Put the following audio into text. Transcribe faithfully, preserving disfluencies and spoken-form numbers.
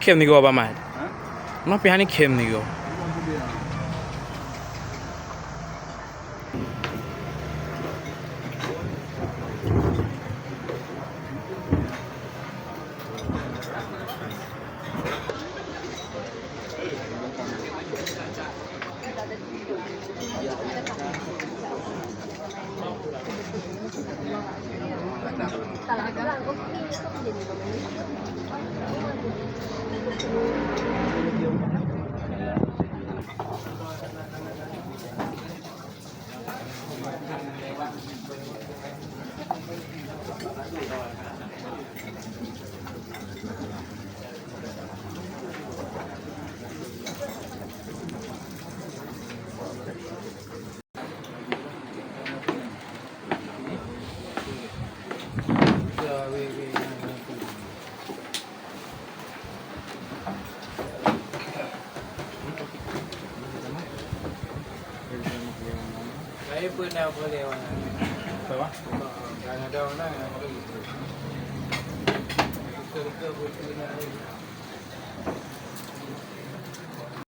Khém nigoe Abah Mat. Hah? Meunapi hana khém nigoe. Saya pernah boleh orang. Apa? Kan ada orang yang boleh. Betul-betul betul nak.